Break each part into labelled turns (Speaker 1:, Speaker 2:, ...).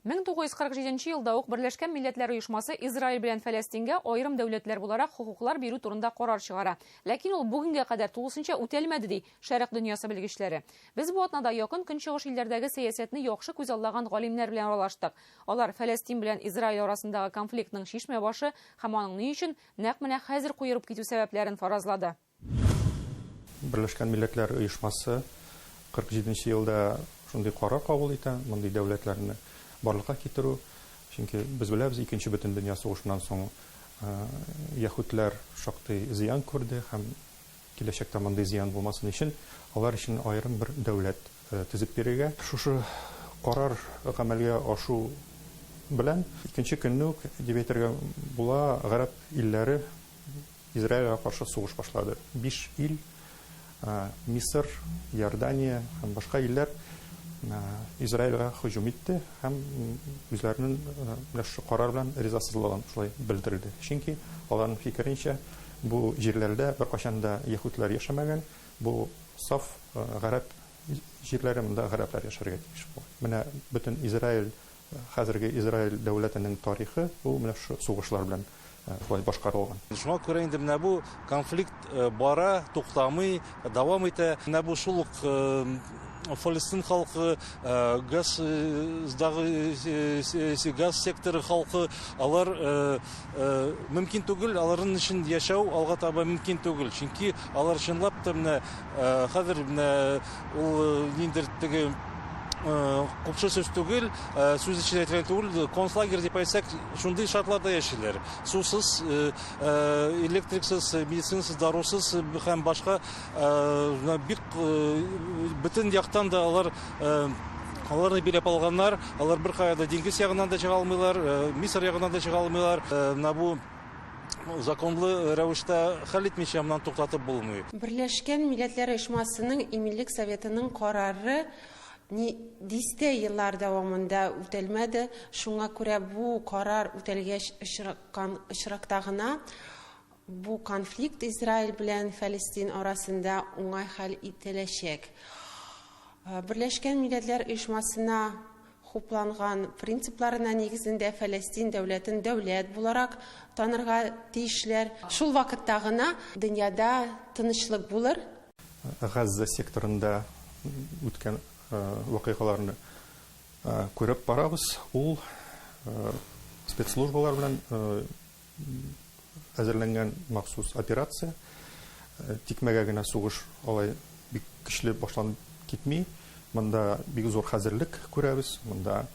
Speaker 1: 1947 нче елда ук Берләшкән Милләтләр Оешмасы Израиль белән Фәләстингә аерым дәүләтләр буларак хокуклар бирү турында карар чыгара. Ләкин ул бүгенгә кадәр тулысынча үтәлмәде, ди Шәрык дөньясы белгечләре. Без бу атнада Якын Көнчыгыш илләрдәге сәясәтне яхшы күзаллаган галимнәр белән аралаштык. Алар Фәләстин белән Израиль арасындагы конфликтның чишмә башы һәм аның ни өчен нәкъ менә хәзер куерып китү сәбәпләрен фаразлады.
Speaker 2: Берләшкән Милләтләр Оешмасы 47 нче елда шундый карар кабул итә, мондый дәүләтләрне барлыкка китерү. Чөнки без беләбез, Икенче бөтендөнья сугышыннан соң яһүдләр шактый зыян күрде һәм киләчәктә мондый зыян булмасын өчен алар өчен аерым бер дәүләт төзеп бирергә. Шушы карар гамәлгә ашу белән икенче көнне үк дип әйтергә була, гарәп илләре Израильгә каршы сугыш башлады. Биш ил, Мисыр, Иордания һәм башка илләр Израильгә һөҗүм итте һәм үзләренең менә шушы карар белән ризасызлыгын шулай белдерде. Чөнки аларның фикеренчә, бу җирләрдә беркайчан да яһүдләр яшәмәгән, бу саф гарәп җирләре, монда гарәпләр яшәргә тиеш була. Менә бөтен Израиль Хәзерге Израиль дәүләтенең тарихы ул менә шушы сугышлар белән шулай башкарылган.
Speaker 3: Шуңа күрә инде менә бу конфликт бара, туктамый, дәвам итә. Менә бу шул ук Фалестин халкы, Газдагы газ секторы халкы, алар мөмкин түгел, аларның өчен яшәү алга таба мөмкин түгел. Чөнки алар чынлап та менә хәзер менә ул ниндидер теге купшы сүз түгел, сүз эчендә әйтелгән түгел, концлагерь дип әйтсәк, шундый шартларда яшиләр. Сусыз, электриксыз, медицинасыз, дарусыз һәм башка бик бөтен яктан да алар аларны биләп алганнар, алар беркая да диңгез ягыннан да чыга алмыйлар, Мисыр ягыннан да чыга алмыйлар. Менә бу законлы рәвештә хәл итмичә моннан туктатып булмый.
Speaker 4: Берләшкән Милләтләр Оешмасының Иминлек Советының карары ни дистә еллар дәвамында үтәлмәде, шуңа күрә бу карар үтәлгәч очраккан очракта гына бу конфликт Израиль белән Фәлестин арасында уңай хәл ителәчәк. Берләшкән Милләтләр Оешмасына хупланган принципларына нигезендә Фәләстин дәүләтен дәүләт буларак танырга тиешләр. Шул вакытта гына дөньяда тынычлык булыр.
Speaker 2: Газза секторында үткән вакыйгаларны күреп барабыз. Ул спецслужбалар белән әзерләнгән махсус операция. Тикмәгә генә сугыш алай бик көчле башланып китми. Монда бик зур хәзерлек күрәбез. Монда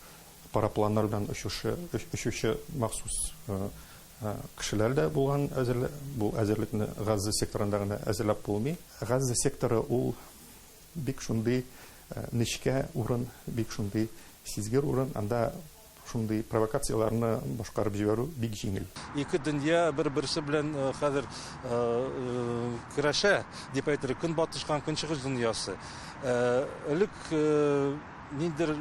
Speaker 2: парапланнар белән очучы, очучы махсус кешеләр дә булган әзерле. Бу әзерлекне Газза секторында гына әзерләп булмый. Газза секторы ул бик шундый нечкә урын, бик шундый сизгер урын. Анда Шундый провокацияләрне башкарып җибәрү бик җиңел.
Speaker 3: Ике дөнья бер-берсе белән хәзер көрәшә, дип әйтер, Көнбатыш һәм Көнчыгыш дөньясы. Элек ниндидер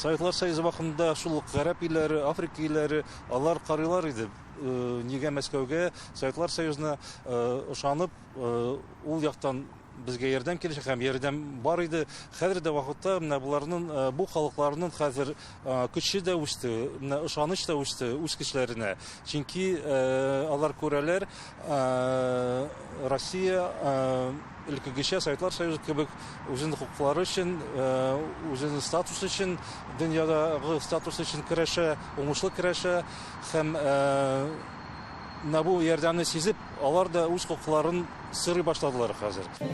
Speaker 3: Советлар Союзы вакытында шул ук гарәп илләре, Африка илләре, алар карыйлар иде, нигә Мәскәүгә, Советлар Союзына ышанып, ул яктан Безгә ярдәм киләчәк һәм ярдәм бар иде. Хәзер дә вакытта менә боларның бу халыкларның хәзер көче дә үсте, менә ышаныч та үсте үз көчләренә. Чөнки алар күрәләр, Россия элеккегечә Советлар Союзы кебек үзенең хокуклары өчен, үзенең статусы өчен, дөньядагы статусы өчен көрәшә, уңышлы көрәшә һәм менә бу ярдәмне сизеп, алар да үз хокукларын сорый башладылар хәзер.